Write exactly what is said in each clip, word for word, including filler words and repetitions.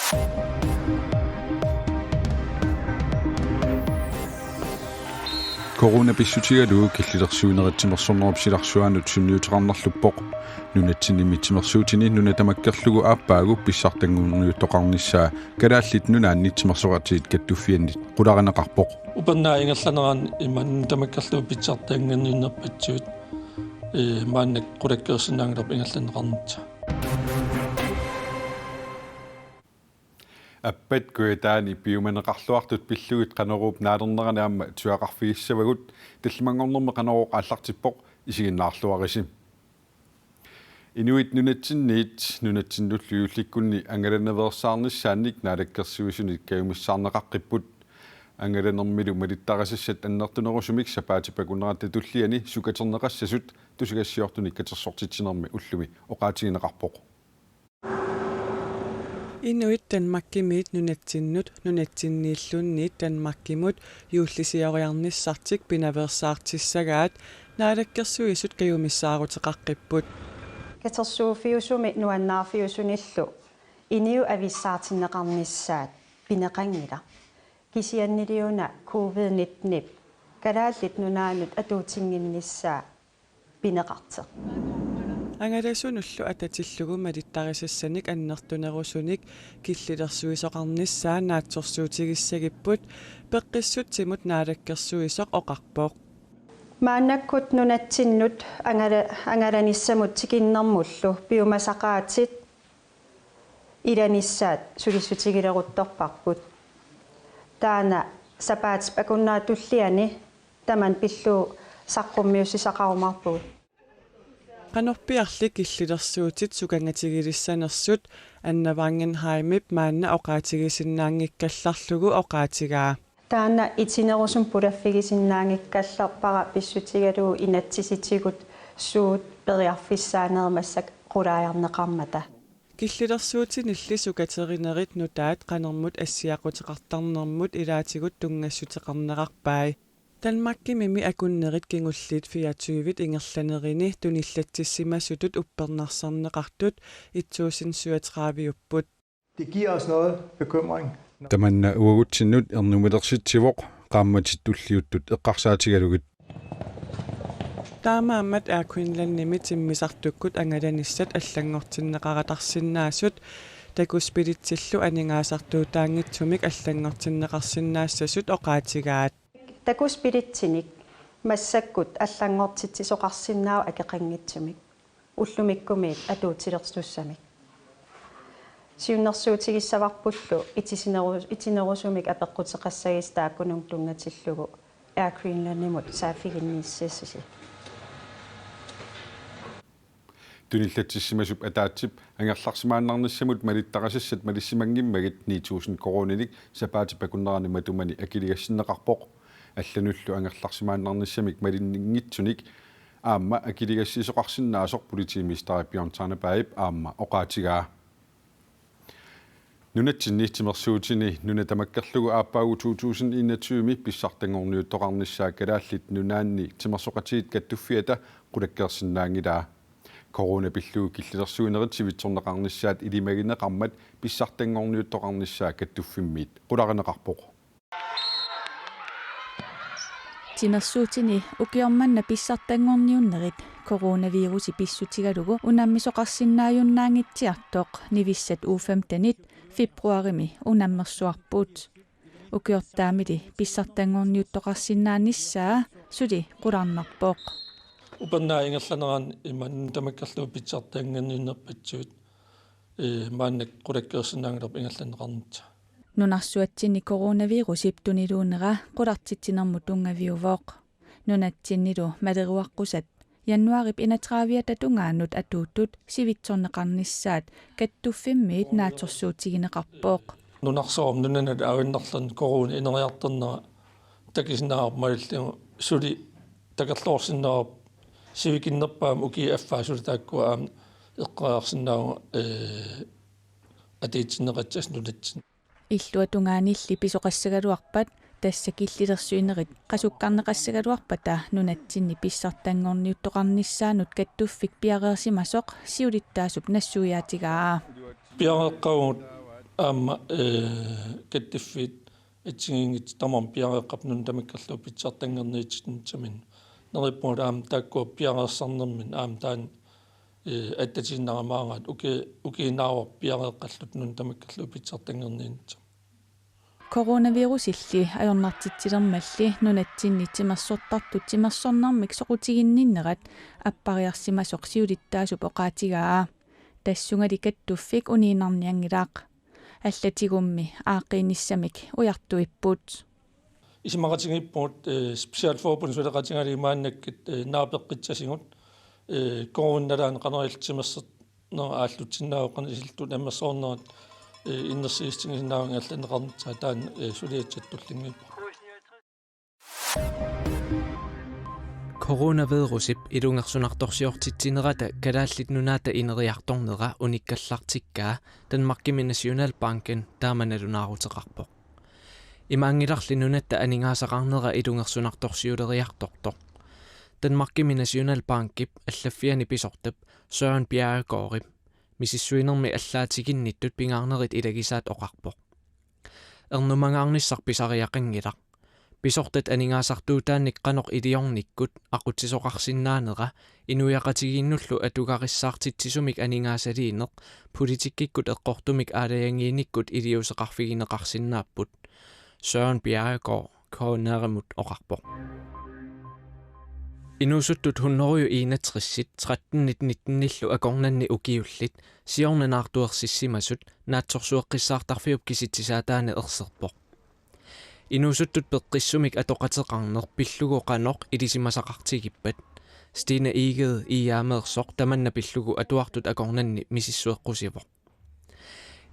Corona pissutigalugu killilersuinerit timersornerup silarsuaanut sunniuteqarnerluppoq. Nunatsinni timersuutini nuna tamakkerlugu aappaagu pissartanngorniuttoqarnissaa Kalaallit Nunaanni Timersoqatigiit Kattuffianni qularineqarpoq. Upernaaq ingerlanerani imannak tamakkerlugu pissartanngorniunnerpassuit, ee, maannakkut qulakkeersinnaanngilarput ingerlanneqarnissaa. Appat Kujataani piumaneqarluartut pillugit Qanoruup naalernerani aamma tungaqarfigissavagut, tallimanngornermi Qanorooq aallartippoq, isiginnaarluarisi. Inuit nunatsinniit nunatsinnullu juullikkunni angalanaveersaarnissaannik naalakkersuisunit kajumissaarneqaqqipput. Angalanermilu malittarisassat annertunerusumik sapaatip akunnerata tulliani sukaterneqassasut tusagassiortunik katersortitsinermi ullumi oqaatigineqarpoq. Inuit Danmarkimiit nunatsinnut, nunatsinniilluunniit Danmarkimut juullisioriarnissartik pinaveersaartissagaat naalakkersuisut kajumissaaruteqaqqipput. Katersuuffiusumi nuannaarfiusunillu inuit avissaartinneqarnissaat pineqanngilaq. Kisianniliuna covid nittenip Kalaallit Nunaannut atuutinnginnissaa pineqartoq. Angalasunullu atatillugu malittarisassanik annertunerusunik killilersuisoqarnissaa naatsorsuutigissagipput, Peqqissutsimut naalakkersuisoq oqarpoq. Maannakkut nunatsinnut angala-, angalanissamut tikinnermullu piumasaqaatit ilanissaat sulissutigileruttorparput. Taanna sapaatip akunnerata tulliani tamanna pillugu saqqummiussisaqarumaarpugut. Qanorpiarli killilersuutit sukangatigilissanersut Anna Wangenheimip maanna oqaatigisinnaanngikkallarlugu oqaatigaa. Taanna itinerusumik pulaffigisinnaanngikkallarpara pissutigalugu inatsisitigut suut periarfissaanerit massakkut qulaajarneqarmata. Killilersuutinilli sukaterinerit nutaat qanermut assiaquteqartarnermut ilaatigut tunngassuteqarnerarpai. Danmarkimimi akunnerit kingulliit fireogtyve ingerlanerini tunillatsissimasutut uppernarsarneqartut et tusind syvogtredive-upput. Det giver os noget bekymring. Tamanna uagutsinnut ernumalersitsivoq qaammatit tulliuttut eqqarsaatigalugit. Taamaammat Air Greenlandimi timmisartukkut angalanissat allanngortinneqaratarsinnaasut Takuspilitsillu aningaasartuutaanngitsumik allanngortinneqarsinnaassasut oqaatigaat. Takuspilitsinik massakkut allanngortitsisoqarsinnaavoq akeqanngitsumik ullumikkumiit atuutilertussamik. Siunnersuutigissavarpullu itisineru-, itinerusumik apeqquteqassagisi taakkununnga tunngatillugu Air Greenlandimut saaffiginniassasisi. Tunillatsissimasup ataatsip angerlarsimaannarnissamut malittarisassat malissimanngimmagit ni tusind koruuninik sapaatip akunnerani matumani akiligassinneqarpoq. Allanullu angerlarsimaannarnissamik malinninngitsunik aamma akiligassiisoqarsinnaasoq politimeesteri Bjørn Tannebergip aamma oqaatigaa. Nunatsinni timersuutini nuna tamakkerlugu aappaagu to tusind enogtyve pissartanngorniuttoqarnissaa Kalaallit Nunaanni Timersoqatigiit Kattuffiata qulakkeersinnaanngilaa. Corona pillugu killilersuinerit sivitsorneqarnissaat ilimagineqarmat pissartanngorniuttoqarnissaa kattuffimmiit qularineqarpoq. Timersuutini ukioq manna pissartanngorniunnerit coronavirusi pissutigalugu unammisoqarsinnaajunnaanngitsiartoq Nivissat U femtenit februarimi unammersuarput. Ukiortaamili pissartanngorniuttoqarsinnaanissaa suli qularnarpoq. Upernaaq ingerlanerani imannak tamakkerlugu pissartanngorniunnerpassuit, ee, maannakkut qulakkeersinnaanngilarput ingerlanneqarnissaa. Nunarsuatsinni coronavirusip tuniluunera qulartitsinermut tunngaviuvoq. Nunatsinnilu maleruaqqusat januaarip enogtredive-ata tungaanut atuuttut sivitsorneqarnissaat kattuffimmiit naatsorsuutigineqarpoq. Nunarsuarmi nunanut avinnarluni corona ineriartornera takusinnaavarput malillugu suli takorloorsinnaavarput sivikinnerpaamik ukiup affaa suli taakkua aamma eqqoriarsinnaavagut, ee, atuutsinneqassasoq nunatsinni. Illuatungaanilli pisoqassagaluarpat tassa killilersuinerit qasukkarneqassagaluarpata nunatsinni pissartanngorniuttoqarnissaanut kattuffik piareersimasoq siulittaasup nassuiaatigaa. Piareeqqavugut Aamma, eh, kattuffiit assigiinngitsut tamarmik piareeqqapput nunat tamakkerlugu pitsartanngorniutinnissaminnik. Neriuppunga aamma taakkua piareersarnerminni aamma taanna, eh, attatiinnaramaaraat uki-, ukiunaavara piareeqqalluta nunat tamakkerlugu pitsartanngorniunnissamut. Coronavirusilli ajornartitsilermalli nunatsinni timersortartut timersornermik soqutiginninnerat appariarsimasoq siulittaasup oqaatigaa. Tassungali kattuffik uniinnarnianngilaq. Allatigummi aaqqiinissamik ujartuipput. Isumaqatigiippugut, eh, specialforbund suleqatigalugu maannakkut, eh, naapeqqissasigut, eh, coronap nalaani qanoq ilillugu timersornerat aallutinnaavaa, qanoq ilillugu amerlasoornerat, eh, innersuussutigisinnaavagut allanneqarnissaa, taanna, eh, suliassat tullinngiippugut. Coronavirusip ilungersunartorsiortitsinerata Kalaallit Nunaata ineriartornera unikkallartikkaa Danmarkimi Nationalbanken taama nalunaaruteqarpoq. Imaanngilarli nunatta aningaasaqarnera ilungersunartorsiuleriartortoq. Danmarkimi Nationalbankip allaffiani pisortap Søren Bjerregaardip misissuinermi allaat tikinnittut pingaarnerit ilagisaat oqarpoq. Ernumangaarnissaq pisariaqanngilaq. Pisortat aningaasartuutaannik qanoq iliornikkut aqutsisoqarsinnaanera inuiaqatigiinnullu atugarissaartitsisumik aningaasaliineq politikkikkut eqqortumik aalajangiinikkut iliuuseqarfigineqarsinnaapput, Søren Bjerregaard K N R-imut oqarpoq. Inuusuttut hundrede og enogtres tretten nitten nitten-illu akornanni ukiullit siorna naartuersissimasut Naatsorsueqqissaartarfiup kisitsisaataani erserpoq. Inuusuttut peqqissumik atoqateqarneq pillugu qanoq ilisimasaqartigippat, Stine Egede Egedemmeersoq tamanna pillugu atuartut akornanni misissueqqusivoq.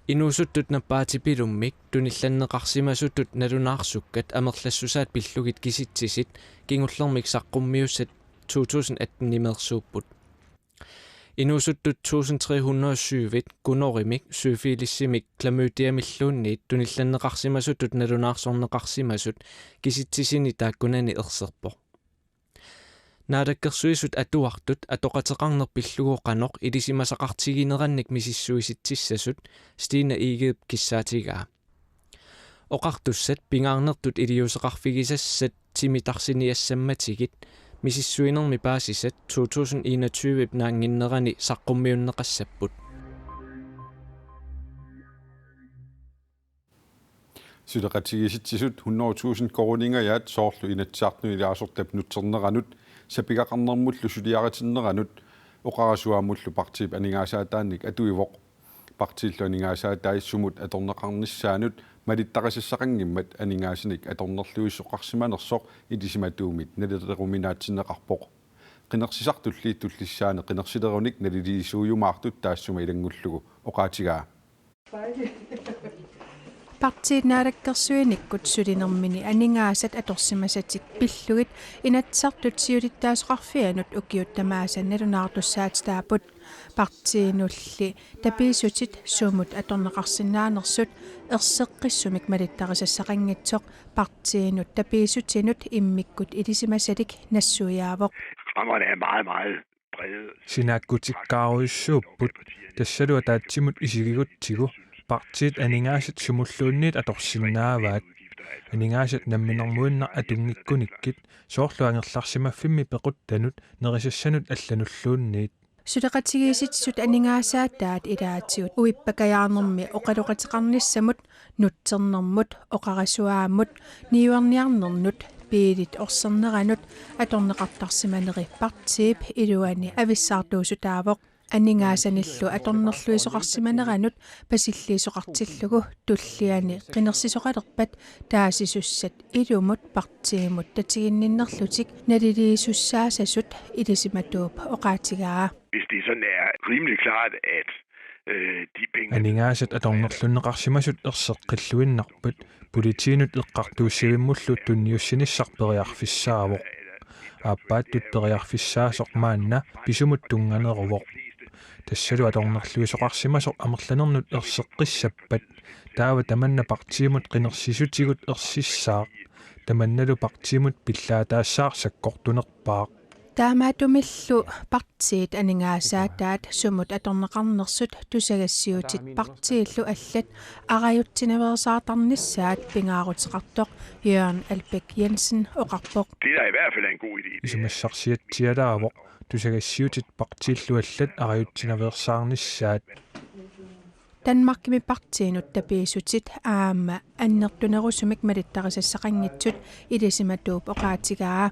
Inuusuttut nappaatipilummik tunillanneqarsimasutut nalunaarsukkat amerlassusaat pillugit kisitsisit kingullermik saqqummiussat to tusind atten-imeersuupput. Inuusuttut tusind tre hundrede og syv-it Gunorimik syfilissimik klamydiamilluunniit tunillanneqarsimasutut nalunaarsorneqarsimasut kisitsisini taakkunani erserpoq. Naalakkersuisut atuartut atoqateqarneq pillugu qanoq ilisimasaqartiginerannik misissuisitsissasut Stine Egedep kissaatigaa. Oqartussat pingaarnertut iliuuseqarfigisassat timitarsiniassammatigit misissuinermi paasisat to tusind enogtyve-p naannginnerani saqqummiunneqassapput. Suleqatigiissitsisut hundrede tusind koruuningajaat soorlu Inatsisartuni ilaasortap nutserneranut, sapigaqarnermullu suliaritinneranut, oqarasuaamullu partiip aningaasaataannik atuivoq. Partiillu aningaasaatai sumut atorneqarnissaannut malittarisassaqanngimmat aningaasanik atornerluisoqarsimanersoq ilisimatuumit nalileruminaatsinneqarpoq. Qinersisartulli tullissaani qinersilerunik naliliisuujumaartut taassuma ilanngullugu oqaatigaa. Partiit naalakkersuinikkut sulinermini aningaasat atorsimasatik pillugit Inatsisartut siulittaasoqarfianut ukiut tamaasa nalunaartussaatitaapput. Partiinulli tapiissutit sumut atorneqarsinnaanersut erseqqissumik malittarisassaqanngitsoq partiinut tapiissutinut immikkut ilisimasalik nassuiaavoq. Rammerne er meget, meget brede. Sinaakkutikkaarujussuupput, tassalu ataatsimut isigigutsigu partiit aningaasat sumulluunniit atorsinnaavaat. Aningaasat namminermuinnaq atunngikkunikkit, soorlu angerlarsimaffimmi pequttanut nerisassanut allanulluunniit. Suleqatigiissitsisut aningaasaataat ilaatigut uippakajaarnermi oqaloqateqarnissamut, nutsernermut, oqarasuaammut, niuerniarnernut, biilit orserneranut atorneqartarsimaneri partiip iluani avissaartuussutaavoq. Aningaasanillu atornerluisoqarsimaneranut pasilliisoqartillugu tulliani qinersisoqalerpat taasisussat ilumut partiimut tatiginninnerlutik naliliisussaassasut ilisimatuup oqaatigaa. Hvis det sådan er rimelig klart, at, øh, de penge... Aningaasat atornerlunneqarsimasut erseqqilluinnarpat politiinut eqqartuussivimmullu tunniussinissaq periarfissaavoq. Aappaattut periarfissaasoq maanna pisumut tunnganeruvoq. Tassalu atornerluisoqarsimasoq amerlanernut erseqqissappat, taava tamanna partiimut qinersissutigut ersissaaq, tamannalu partiimut pillaataassaaq sakkortunerpaaq. Taamaattumillu partiit aningaasaataat sumut atorneqarnersut tusagassiuutit partiillu allat arajutsinaveersaartarnissaat pingaaruteqartoq Jørgen Albæk Jensen oqarpoq. Det, der i hvert fald er en god idé, det er, isumassarsiatsialaavoq tusagassiuutit partiillu allat arajutsinaveersaarnissaat. Danmarkimi partiinut tapiissutit aamma annertunerusumik malittarisassaqanngitsut ilisimatuup oqaatigaa.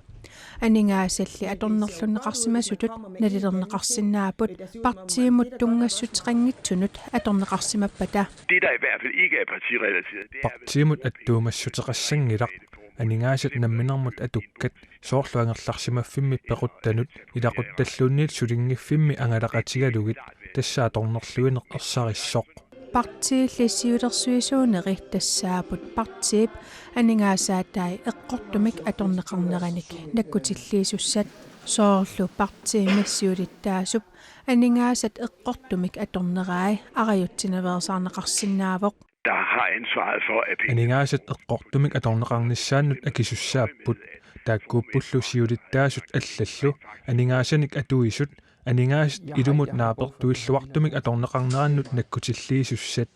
Aningaasalli atornerlunneqarsimasutut nalilerneqarsinnaapput partiimut tunngassuteqanngitsunut atorneqarsimappata. Det, der i hvert fald ikke er partirelateret, det er, partiimut attuumassuteqassanngilaq aningaasat namminermut atukkat, soorlu angerlarsimaffimmi pequttanut ilaquttalluunniit sulinngiffimmi angalaqatigalugit, tassa atornerluineq ersarissoq. Partiilli siulersuisuuneri tassaapput partiip aningaasaatai eqqortumik atorneqarneranik nakkutilliisussat, soorlu partiimi siulittaasup aningaasat eqqortumik atornerai arajutsinaveersaarneqarsinnaavoq. Der har ansvaret for, at pengene... Aningaasat eqqortumik atorneqarnissaannut akisussaapput, taakkuuppullu siulittaasut allallu aningaasanik atuisut aningaasat ilumut naapertuilluartumik atorneqarnerannut nakkutilliisussat.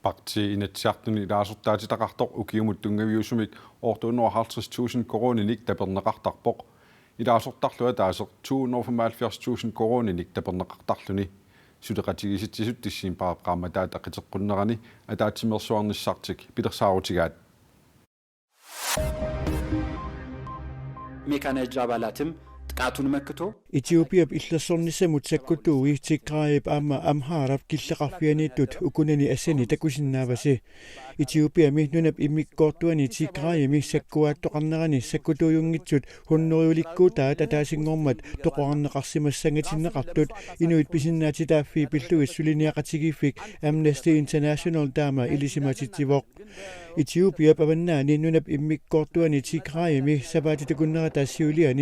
Partii Inatsisartuni ilaasortaatitaqartoq ukiumut tunngaviusumik otte hundrede og halvtreds tusind koruuninik taperneqartarpoq. Ilaasortarlu ataaseq to hundrede og femoghalvfjerds tusind koruuninik taperneqartarluni. Suleqatigiissitsisut decembarip qaammataata qiteqqunnerani ataatsimeersuarnissartik pilersaarutigaat. ሜካናይዝድ አባላትም ጥቃቱን መክቶ ኢትዮጵያ ኢትለሶኒܣܡ ܘትܣܟܘܬܘ ܘܝ ܬܝܓܪܝ ܒܐܡܐ ܐܡܗܪ ܒܟܠ ܩܪܝܢܝܬܘܬ ܘܟܘܢܢܝ ܐܣܢܝ ܬܟܘܣܢ ܢܒܣ. ܝܬܝܘܦܝܐ ܡܝ ܢܘܢܒ ܐܡܝ ܟܘܪܬܘܢܝ ܬܝܓܪܝ ܡܝ ܣܟܘܬܘ ܩܢܪܢܝ ܣܟܘܬܘܝܘܢܓܝܬܘܬ ܗܘܢܘܪܝܘܠܝܟܘܬܐ ܕܐܬܐ ܣܢܓܘܪܡܬ ܬܘܩܘܪܢܢܩܪ ܣܝܡ ܣܢܓܝܬܢܢܩܪܬܘܬ ܝܢܘܝܬ ܒܣܢܢܐ ܬܝܬܐ ܦܝ ܒܠܘܝ ܣܘܠܝܢܝ ܩܐ ܬܝܓܝ ܦܝ ܐܡܢܣܬܝ ܐܢܬܪܢܫܢܠ ܕܐܡܐ ܝܠܝ ܣܝܡ ܬܝܬܝ ܒܘܩ. ܝܬܝܘܦܝܐ ܒܐܒܢܢܝ ܢܘܢܒ ܐܡܝ ܟܘܪܬܘܢܝ ܬܝܓܪܝ ܡܝ ܣܒܬܐ ܬܟܘܢܢܪܬܐ ܣܘܠܝܢܝ ܣܟܘܬܘ ܩܠܪ ܒܘܩ. ܢܠܓܐ ܦܝܘܦ ܝܢܘܝܣܐ ܐܡܢ ܢܘܬܣܪ ܣܘܬܢ ܓܘܝܘܪܢܪܢܝ ܝܬܝܘܦܝܐ ܡܝ ܡܝܢܣܬܪ ܝܘܢܪܘܦ ܐܒܝ ܐܚܡܝܕ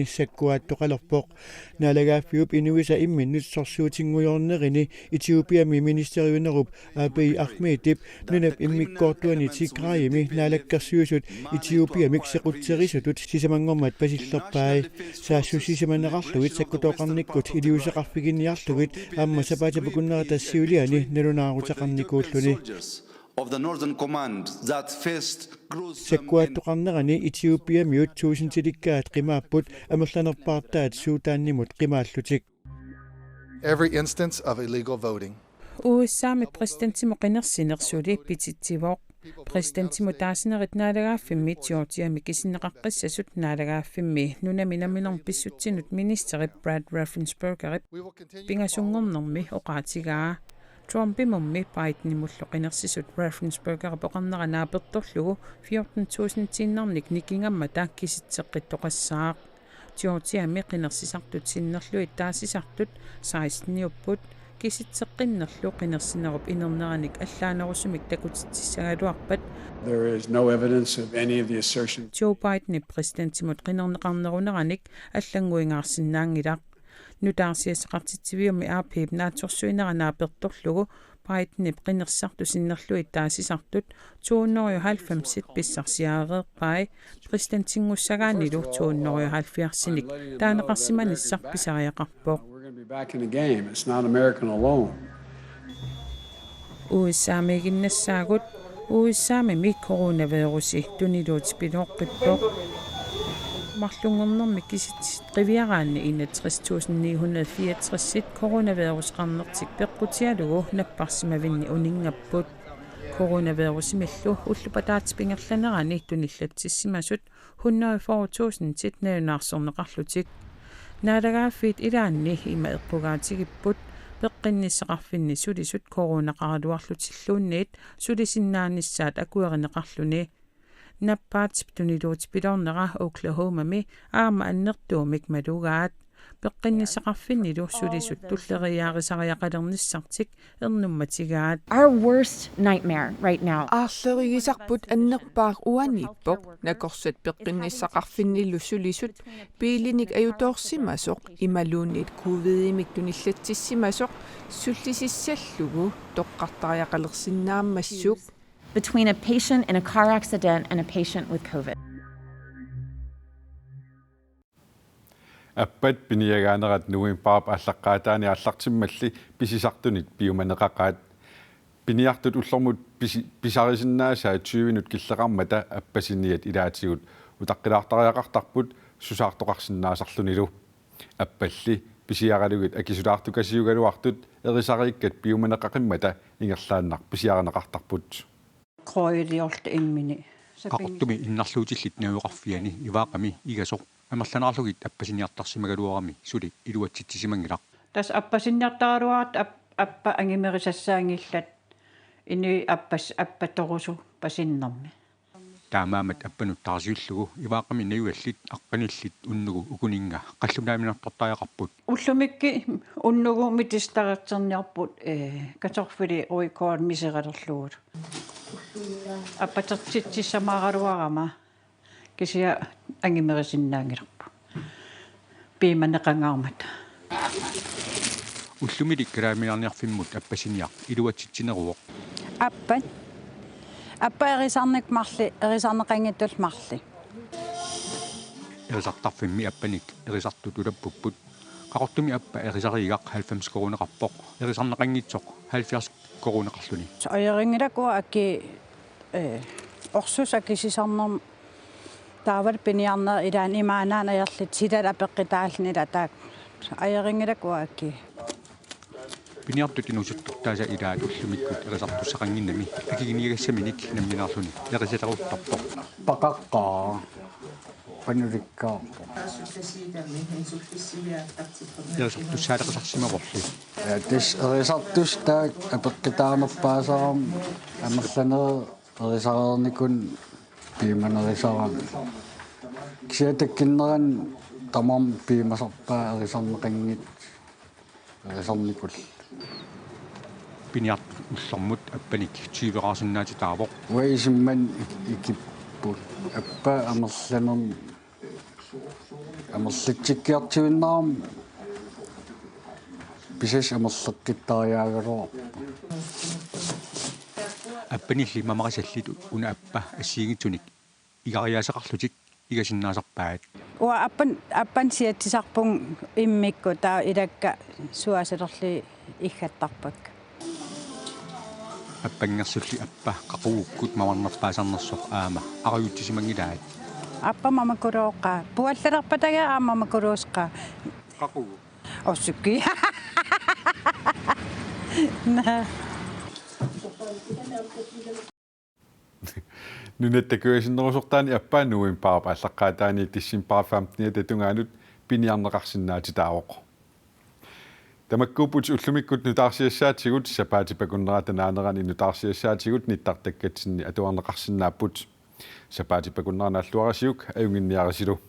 ܒܢܘܢܒ ܐܡܝ ܟܘܪܬܘܢܝ ܬܝܓܪܝ ܡܝ ܢܠܟܪ ܣܘܝܣܘܬ ܝܬܝܘܦܝܐ ܡܝ ܣܩܘܬ ܣܪܝܣܘܬ ܕܣܝܡܢܓܘܪܡܬ ܒܣܝܠ ܠܘܦܝ. ܣܣܘܣܝ ܣܝܡܢܪܠܘܝܬ ܣܟܘܬܘ ܩܢܝܟܘܬ ܝܠܝܘܣܩܪ ܦܝܓܢܝܪܠܘܝܬ ܐܡܐ ܣܒܬܐ ܒܘܩܢܢܪܬܐ ܣܘܠܝܢܝ ܢܠܘܢܪܘܬܩܢܝܟܘܠܘܢܝ. Of the Northern Command that faced gruesome ܣܟܘܬܘ ܩܢܪܢܝ ܝܬܝܘܦܝܐ ܡܝܘܬ ܬܘܣܢ ܬܝܠܝܟܐ ܕܩܝܡܐ ܒܘܬ ܐܡܪ ܠܢ ܐܦ ܦܪܬܐ ܕܣܘܬܢ ܢܝܡܘܬ ܩܝܡܐ ܠܘܬܝܟ. Every instance of illegal voting. ܘܣܡܝ ܦܪܣܬܢܬܝ ܡܘܩܢܪܣܝ ܢܪܣܘܠܝ ܒܝܬ ܬܝܬܝ ܒܘܩ. ܦܪܣܬܢܬܝ ܡܘܬܣܢܪܝ ܕܢܠܓܐ ܦܝܡ ܡܝ ܓܘܪܓܝܐ ܡܝ ܟܣܢ ܩܩܣܣܘܬ ܢܠܓܐ ܦܝܡ ܡܝ ܢܘܢܡܝ ܢܡܝܢܪ ܒܣܘܬ ܣܝܢܘܬ ܡܝܢܣܬܪ ܒܪܕ ܪܦܢܣܒܪܓ ܒܢܓܣܘܢ ܓܘܪܢܪ ܡܝ ܘܩܬܝ ܓܐ. ܬܪܘܡܦ ܡܘܡܝ ܒܝܕܢ ܡܘܠܘܩ ܢܪܣܣܘܬ ܪܦܢܣܒܪܓ ܒܘܩܢܪܢܐ ܒܛܘܠ ܠܘ ܦܝܘܪܬܢ ܬܘܣܢ ܬܝܢܢܝ ܢܝܟ ܢܝܓܝ ܢܡܬܐ ܟܣ ܬܩܝܬ ܬܘܩܣܐ. ܬܝܘܬܝܐ ܡܝ ܩܢܪܣܝ ܣܪܬܘܬ ܣܝܢܪ ܠܘܝܬ ܕܣܝ ܣܪܬܘܬ ܣܝܣܢܝܘܦܘܬ ܟܣ ܬܩܝܢܪ ܠܘ ܩܢܪܣܝܢܪܘܦ ܝܢܪܢܪܢܝ ܐܠܢ ܢܪܘܣܡܝ ܕܬܟܘܬ ܣܝܣܢ ܓܘ ܕܘܪܦܬ. There is no evidence of any of the assertions. ܓܘ ܒܝܕܢ ܦܪܣܬܢܬܝ ܡܘܬ ܩܢܪܢܩܪܢܪܘܢܪܢܝ ܐܠܢ ܓܘ ܢܪܣܝܢܢ ܓܝ ܠܩ. ܢܘܬܣܝ ܣܩܪܬܝܬܝ ܒܝܘܡܝ ܐܦ ܒܢܬܘܪ ܣܘܝܢܪܢܐ ܒܛܘܠ ܠܘ ܒܝܕܢ ܒܩܢܪܣܝ ܣܪܬܘܬ ܣܝܢܪ ܠܘܝܬ ܕܣܝ ܣܪܬܘܬ ܬܘ ܢܘܝܘ ܗܠ ܦܡܣܝ ܒܣܪ ܣܝܪ ܪܝ ܦܪܣܬܢܬܝ ܢܘܣܓܢܝ ܠܘ ܬܘ ܢܘܝܘ ܗܠ ܦܝܪܣܝܢܝ ܕܢܩܪ ܣܝܡܢ ܣܪ ܒܣܪܝܐ ܩܪܒܘ. We're gonna be back in the game. It's not American alone. ܘܣܡܝ ܓܢܣܓܘܬ، ܘܣܡܝ ܡܝ ܟܘܪܘܢܐ ܒܝܪܘܣܝ ܕܘܢܝ ܠܘܬ ܒܝܠܘܩܝ ܒܘ. ܡܪܠܘܢ ܢܡܝ ܟܣ ܬܩܝ ܒܝܪܢܝ ܐܝܢܐ ܬܪܝܣ ܬܘܣܢ ܢܝܗܘܢ ܠ ܬܪܝ ܬܪܝܣ ܟܘܪܘܢܐ ܒܝܪܘܣ ܩܢܪܬܝ ܒܩܘܬܝܐ ܠܘ ܢܦܪ ܣܝܡ ܒܢܝ ܘܢܝܢ ܒܘܬ. ܟܘܪܘܢܐ ܒܝܪܘܣ ܡܝܠܘ ܘܠܘ ܒܕ ܬܦܝܢ ܠܢ ܪܢܝ ܕܘܢܝ ܠܬ ܣܝܡ ܣܘܬ ܗܘܢ ܢܘܝ ܦܘ ܬܘܣܢ ܬܝܬ ܢܝܢ ܢܪܣܘܢ ܢܩܪ ܠܘܬܝܟ. ܢܠܓܐ ܦܝܬ ܝܠܢܝ ܐܝܡܐ ܐܝܩܘܓܐ ܬܝܓܝ ܒܘܬ، ܒܩܢܝ ܣܩܪ ܦܝܢܝ ܣܘܠܝܣܘܬ ܟܘܪܘܢܐ ܩܪܕܘܪ ܠܘܬ ܠܘܢܝܬ، ܣܘܠܝܣܢܢ ܣܬ ܐܟܘܪܢ ܢܩܪ ܠܘܢܝ. ܢܦܬ ܒܕܘܢܝ ܠܘܬ ܒܝܠܘܢܪܐ ܐܘܟܠܗܘܡܐ ܡܝ ܐܡܐ ܐܢܝ ܩܕܘܡܝ ܟܡܐ ܠܘܓܬ. ܒܩܢܝ ܣܩܪ ܦܝܢܝ ܠܘ ܣܘܠܝܣܘܬ ܬܘܠ ܠܪܝܐ ܪܝܣܪܝܐ ܩܕܪ ܢܣܪܬܝܟ ܐܢ ܢܘܡܬܝܓܬ. Our worst nightmare right now. ܐܪܠܪܝ ܓܝܣܪ ܒܘܬ ܐܢܝ ܩܕܪ ܘܢܝ ܒܘܩ، ܢܟܘܪ ܣܬ ܒܩܢܝ ܣܩܪ ܦܝܢܝ ܠܘ ܣܘܠܝܣܘܬ، ܒܝܠܝܢܝ ܟܐ ܐܝܘ ܬܘܪ ܣܝܡ ܣܘܩ، ܐܝܡܐ ܠܘܢܝܬ ܟܘܒܝ ܡܝ ܕܘܢܝ ܠܬ ܣܝܡ ܣܘܩ، ܣܘܠܝܣܝ ܣܠܘܓܘ، ܬܘܩܪ ܬܪܝܐ ܩܠܪ ܣܝܢ ܢܡ ܡܣܘܩ. Between a patient in a car accident and a patient with COVID. Appat piniagaanerat novembarip aallaqqaataani aallartimmalli pisisartunit piumaneqaqaat. Piniartut ullormut pisi-, pisarisinnaasaat tyvenut killeqarmata appasiniat ilaatigut utaqqilaartariaqartarput susaartoqarsinnaasarlunilu. Appalli pisiaralugit akisulaartukasiugaluartut erisariikkat piumaneqaqimmata ingerlaannaq pisiarineqartarput. Krøjeliorluta immini. Qaqortumi innarluutillit najugaqarfiani Ivaaqami igasoq amerlanerarlugit appasiniartarsimagaluarami suli iluatsitsisimanngilaq. Tassa appasiniartaraluartut ap-, appat angimerisassaanngillat, inuit appas-, appatorusuppasinnarmi. Taamaammat appanut tarsiullugu Ivaaqami najugallit aqqanillit unnugu ukuninnga qallunaaminertortariaqarput. Ullumikkut unnugu mitissutaqarterniarput, ee, kartoffeli rødkål miseralerlugu. Appatertitsissamaaraluarama kisianni angimerisinnaanngilarput piumaneqangaarmata. Ullumilik kalaaliminerniarfimmut appasiniaq iluatsitsineruvoq. Appat. Appat erisarnikkut marluk, erisarneqanngitsullu marluk. Erisartarfimmi appanik erisartut ulappupput. Qaqortumi appat erisariigaq halvfems koruuneqarpoq. Erisarneqanngitsoq halvfjerds koruuneqarluni. Ajorinngilagut akii, ee, orsusut akisisarnermut taavalu piniarnerit ilaanni imaannaanngillat, silalu apeqqutaalluni ilaa, taakku ajorinngilagut akii. Piniartut inuusuttortaasa ilaat ullumikkut erisartussaqannginnami akiginiagassaminik nammineerluni erisaleruttorpoq. Paqaqqaa. Panulikkaarpoq. Erisartussaaleqisarsimavorli. Ee, tassa erisartussat taakku apeqqutaanerpaasarami amerlanerit erisareernikunik piumanerisarami. Kisianni takkunnerani tamarmik piumasarpaat erisarneqanngitsut. Erisarnikullu. Piniartut ullormut appanik tyveqarsinnaatitaavoq. Uanga isumanni ik-, ikipput. Appat amerlanermut. Amerlatsikkiartuinnarami pisassat amerleqqittariaagaluarput. Appanilli mamarisallit una appat assigiinngitsunik igariaasaqarlutik igasinnaasarpaat. Uanga appan, appanik siatsisarpunga immikkut, taava ilakka suaasalerlugit iggattarpakka. Appanngersulli appat qaqugukkut mamarnerpaasarnersoq aamma arajutsisimanngilaat. Appat mamakulooqaaq. Puallalerpatagaa aamma mamakuluusoqaaq. Qaqugu. Orsukki. Naa. Nunatta kujasinnerusortaani appat novembarip aallaqqaataani decembarip femteniata tungaanut piniarneqarsinnaatitaavoq. Tamakkuupput ullumikkut nutaarsiassaatigut, sapaatip akunnerata naanerani nutaarsiassaatigut nittartakkatsinni atuarneqarsinnaapput. Sapaatip akunnera naalluarisiuk ajunnginniarisilu.